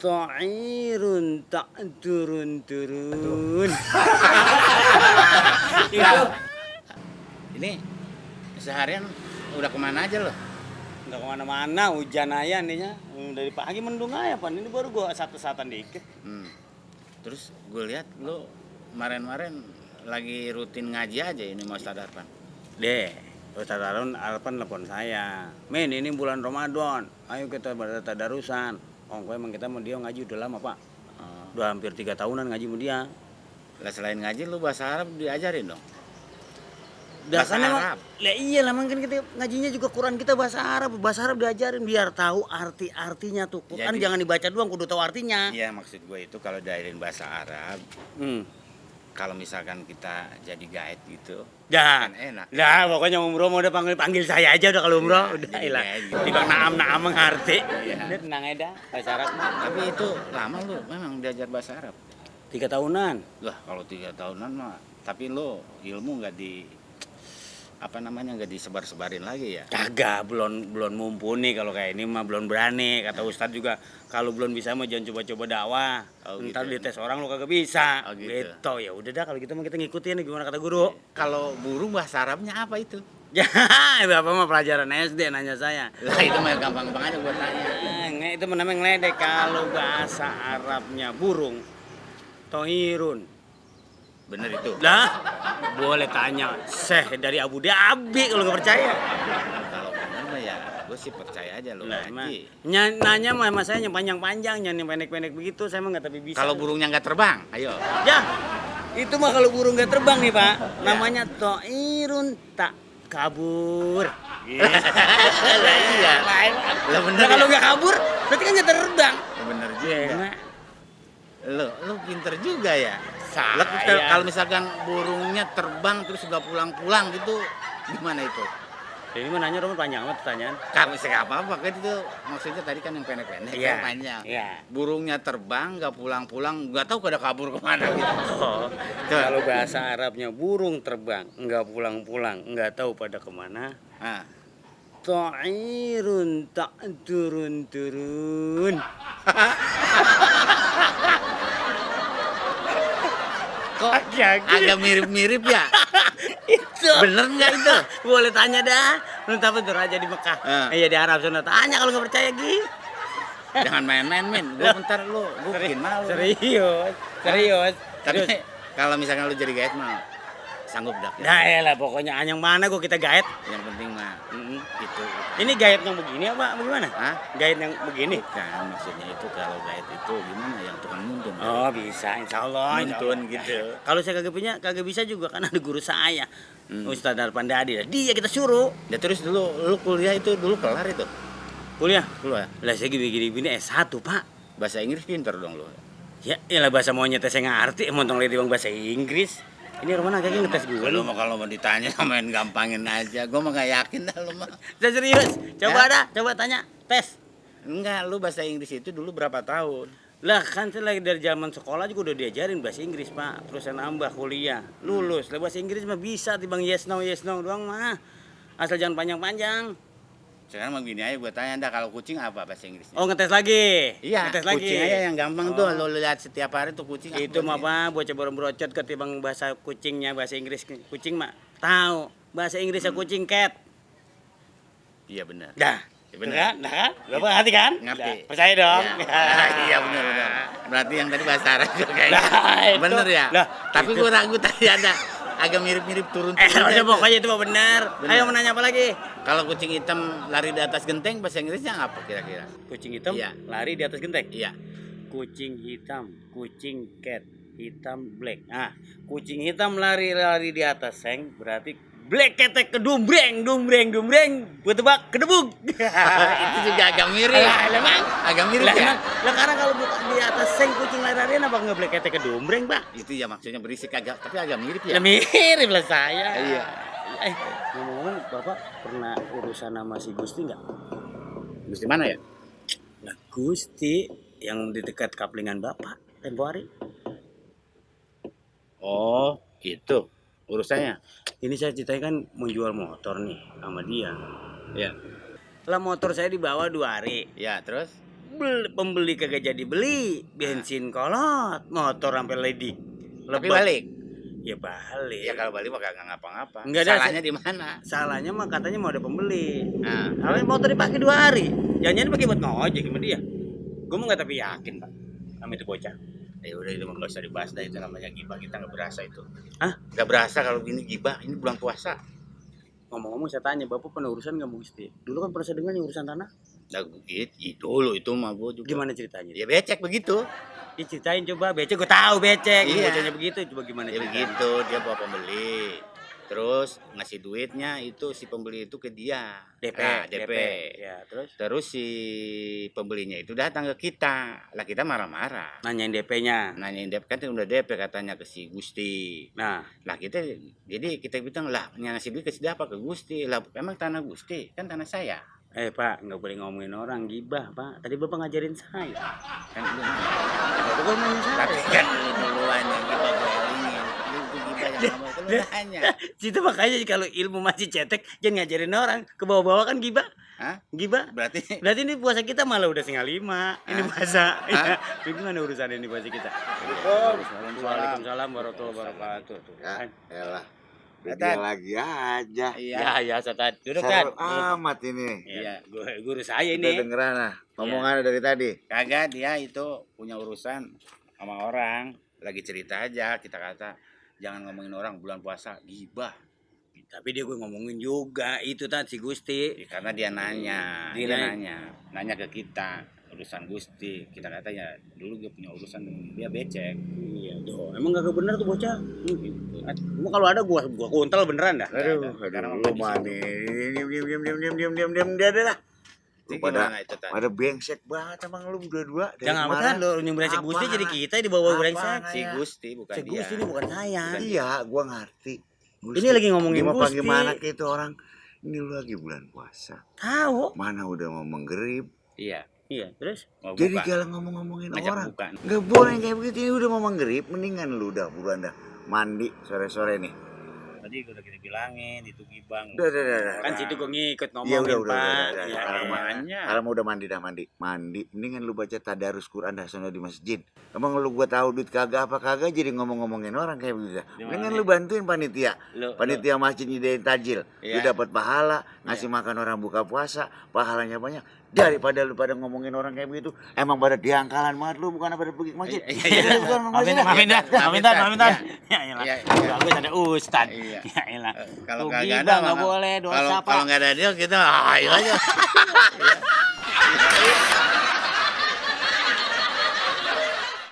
Ta'irun tak turun-turun. Itu. Ini seharian udah kemana aja lo? Nggak kemana-mana, hujan aja nih. Dari pagi mendung aja, Pan. Ini baru gua satu-satan dikit. Terus gue lihat lo kemarin-kemarin lagi rutin ngaji aja ini mau Ustadz Arfan. Deh, Ustadz Arfan telepon saya. Men, ini bulan Ramadan. Ayo kita tadarusan. Oh, emang kita mau dia ngaji udah lama, Pak. Udah hampir 3 tahunan ngaji sama dia. Lah selain ngaji lo bahasa Arab diajarin dong. Dasarnya Bahasa mah, Arab. lah iya lah, kan kita ngajinya juga Quran kita bahasa Arab diajarin biar tahu artinya tuh. Quran Jadi- jangan dibaca doang, kudu tahu artinya. Iya maksud gue itu kalau diajarin bahasa Arab, kalau misalkan kita jadi guide gitu, Dah, kan enak. dah pokoknya umroh mau udah panggil saya aja udah kalau umroh Iya, udah jadi ilah. guide. Tiba naam mengerti. Iya. Udah tenang aja dah, bahasa Arab mah. Tapi itu lama lo memang belajar bahasa Arab. 3 tahunan. Lah kalau 3 tahunan mah, tapi lo ilmu nggak nggak disebar-sebarin lagi ya? Kagak, belum mumpuni kalau kayak ini mah belum berani. Kata Ustadz juga kalau belum bisa mah jangan coba-coba dakwah. Oh, Ntar gitu. dites orang lo kagak bisa. Oh, gitu. Gitu. Ya udah dah kalau gitu mah kita ngikutin gimana kata guru. Kalau burung bahasa Arabnya apa itu? Ya, Bapak mah pelajaran SD nanya saya. Lah itu mah gampang banget gue tanya. Itu namanya ngeledek. Kalau bahasa Arabnya burung, tohirun. Bener itu. Lah, boleh tanya Syekh dari Abu Dhabi kalau nggak percaya. Kalau bener mah ya gue sih percaya aja lo Lah, emang, ngaji. nanya mah sama saya yang panjang-panjang, yang pendek-pendek begitu saya mah nggak tapi bisa. Kalau burungnya nggak terbang, ayo. Ya, itu mah kalau burung nggak terbang nih Pak, namanya tohirun tak kabur. Lah iya. Lah bener Nah, kalau ya? nggak kabur, berarti kan nggak terbang. Bener Ya, juga. Lo pinter juga ya. Saya. Lah, kalau misalkan burungnya terbang terus nggak pulang-pulang gitu, gimana itu? Ini mah nanya Roman panjang amat pertanyaan. Kalau misalnya apa-apa kan itu maksudnya tadi kan yang pendek-pendek, Iya, yang panjang. iya. Burungnya terbang nggak pulang-pulang, nggak tahu pada kabur kemana gitu. Oh, Tuh. kalau bahasa Arabnya burung terbang, nggak pulang-pulang, nggak tahu pada kemana. Nah, Ta'irun tak turun-turun. kok Agak- agak mirip-mirip ya? Itu. Bener nggak itu? Boleh tanya dah. Lu tahu tuh raja di Mekah. Iya di Arab sana. Tanya kalau nggak percaya Gi. Jangan main-main, Min. Gue bentar lu, gue bikin malu. Serius. Tapi kalau misalkan lu jadi guide mah sanggup dah. Nah ya lah pokoknya yang mana gua kita guide. Yang penting mah itu. Ini guide yang begini apa bagaimana? Hah? Guide yang begini. Bukan, maksudnya itu kalau guide itu gimana yang tukang nuntun. Oh bisa, insya Allah. Nuntun gitu. Kalau saya kagak bisa juga kan ada guru saya, Ustadz Arfan Dadi. Dia kita suruh Ya terus dulu lu kuliah itu dulu kelar itu. kuliah. Kuliah. Lah saya gini S1 Pak. Bahasa Inggris pinter dong lu. Ya, lah bahasa maunya tes saya ngerti, montong lagi bang bahasa Inggris. Ini Roman kagak ngetes gue Lu lu. mah kalau mau ditanya main gampangin aja. Gua mah gak yakin dah lu mah. Saya serius. Coba Ya? dah, coba tanya, tes. Enggak, lu bahasa Inggris itu dulu berapa tahun? Lah kan saya lagi dari zaman sekolah juga udah diajarin bahasa Inggris Pak. Terus saya nambah kuliah, lulus. Lah bahasa Inggris mah bisa timbang yes no doang mah. Asal jangan panjang-panjang. Sekarang mah gini aja gua tanya dah kalau kucing apa bahasa Inggrisnya? Oh ngetes lagi. Iya, Ngetes lagi. kucing aja yang gampang tuh. Oh. Lu lihat setiap hari tuh kucing. Itu mah apa? Pak, bocah brocot ketimbang bahasa kucingnya bahasa Inggris kucing mah tahu. Bahasa Inggrisnya kucing cat. Iya benar. Dah. Ya, bener. Kan? Nah kan? Bapak ngerti kan? Ngerti. Dah, percaya dong. Iya, iya benar. Berarti yang tadi bahasa Arab juga kayak Lah, gitu. itu. Bener ya? Lah, Tapi itu. gua ragu tadi ada agak mirip-mirip turun. Udah pokoknya itu mah benar. Bener. Ayo menanya apa lagi? Kalau kucing hitam lari di atas genteng bahasa Inggrisnya apa kira-kira? Kucing hitam Iya. lari di atas genteng. Iya. Kucing hitam, kucing cat, hitam black. Nah, kucing hitam lari di atas seng berarti black ketek kedumbreng. Buat tebak kedebuk. Itu juga agak mirip. Lah, emang? Agak mirip Lah, ya? emang? Lah karena kalau bukan di atas seng kucing lari-larian apa nggak black ketek kedumbreng, Pak? Itu ya maksudnya berisik agak, tapi agak mirip ya. Ya mirip lah saya. Iya. Ngomong-ngomong, Bapak pernah urusan sama si Gusti nggak? Gusti mana ya? Nah, Gusti yang di dekat kaplingan Bapak tempo hari. Oh, gitu. Urusannya. Ini saya ceritain kan mau jual motor nih sama dia. Ya. Lah motor saya dibawa 2 hari. Ya, terus? pembeli kagak jadi beli, bensin kolot, motor sampai ledik. Tapi balik. Ya balik. Ya kalau balik mah kagak ngapa-ngapa. Nggak ada, Salahnya di mana? Salahnya mah katanya mau ada pembeli. Nah, Soalnya motor dipakai 2 hari. Jangan-jangan pakai buat ngojek sama dia. Gue mau nggak tapi yakin Pak sama itu bocah. ya udah itu mah nggak usah dibahas dah, itu namanya gibah, kita nggak berasa itu. Hah? Nggak berasa kalau gini gibah, ini bulan puasa. Ngomong-ngomong saya tanya, Bapak pernah urusan nggak Gusti? Dulu kan pernah saya dengar yang urusan tanah. Nah, itu loh, itu mah gue juga. Gimana ceritanya? Ya becek begitu. Diceritain coba, becek gue tahu becek. Iya. Bocahnya begitu, coba gimana Ya ceritanya? begitu, dia bawa pembeli. Terus ngasih duitnya itu si pembeli itu ke dia. DP, Nah, DP. Ya, terus Terus si pembelinya itu datang ke kita. Lah kita marah-marah. nanyain DP-nya. Nanyain DP, kan udah DP katanya ke si Gusti. Nah, Lah kita, jadi kita bilang, lah ngasih duit ke siapa? Ke Gusti. Lah emang tanah Gusti, kan tanah saya. Pak, nggak boleh ngomongin orang gibah, Pak. Tadi Bapak ngajarin saya. Kan itu Bapak ngomongin tapi saya. kan lu duluan yang kita jahilin. Lu itu gibah yang ngomong, kan lu nanya. Situ makanya kalau ilmu masih cetek, jangan ngajarin orang. Ke bawah-bawah kan gibah. Hah? Gibah. Berarti Berarti ini puasa kita malah udah 4:30. Ini puasa. Ya. Gimana urusan ini puasa kita? Waalaikumsalam warahmatullahi wabarakatuh. Tuh, Ya, kan. elah. Tat. Dia lagi aja. iya. Ya, Ustaz. Duduk, Seru Tad. amat ini. Iya, guru saya Kita ini. dengeran lah. Omongannya dari tadi. Kagak, dia itu punya urusan sama orang. Lagi cerita aja, kita kata jangan ngomongin orang bulan puasa, gibah. Tapi dia gue ngomongin juga itu tadi si Gusti. Ya, karena dia nanya, Dia dia nanya. nanya ke kita urusan Gusti. Kita kata ya dulu gue punya urusan dengan dia becek. Iya, tuh. Emang gak bener tuh bocah. Emang kalau ada gua kuntal beneran dah. Aduh, Sekarang aduh, apa lu di mah situ? nih. Diam. Dia ada lah. Lu Jadi pada gimana itu tadi? pada brengsek banget emang lu berdua. Dari Jangan kemarin. apa lo nyumbang brengsek Gusti Apaan? jadi kita di bawah Apaan? brengsek. Si Gusti bukan Si dia. Gusti ini bukan saya. Iya, gua ngerti. Gusti, Ini lagi ngomongin gimana Gusti. Gimana itu orang. Ini lu lagi bulan puasa. Tahu. Mana udah mau menggerib. Iya, Iya, terus mau Jadi buka. kalau ngomongin Ngajak orang. buka. Nggak boleh kayak begitu, ini udah mau menggerib, mendingan lu udah buruan dah mandi sore-sore nih. Tadi udah kita bilangin itu gibang. Udah. kan situ gua ngikut Iya ngomongin, udah. Pak. Udah. Ya, Kalau mah- makanya. kalau mau udah mandi. Mandi, mendingan lu baca tadarus Quran dah sono di masjid. Emang lu gua tahu duit kagak apa kagak jadi ngomongin orang kayak begitu. Mendingan lu bantuin panitia. Panitia masjid nyediain tajil. Lu Iya. dapat pahala, ngasih makan orang buka puasa, pahalanya banyak. Daripada lu pada ngomongin orang kayak begitu, emang pada diangkalan banget lu bukan pada pergi ke masjid. Iya. Bukan ke masjid. Maafin dah. Iya. Ya elah. Iya. Bagus ada Ustad. Iya. Ya elah. Kalau Tuh kagak gibah ada nggak mah- boleh dosa, kalau Pak. nggak ada dia kita ayo aja.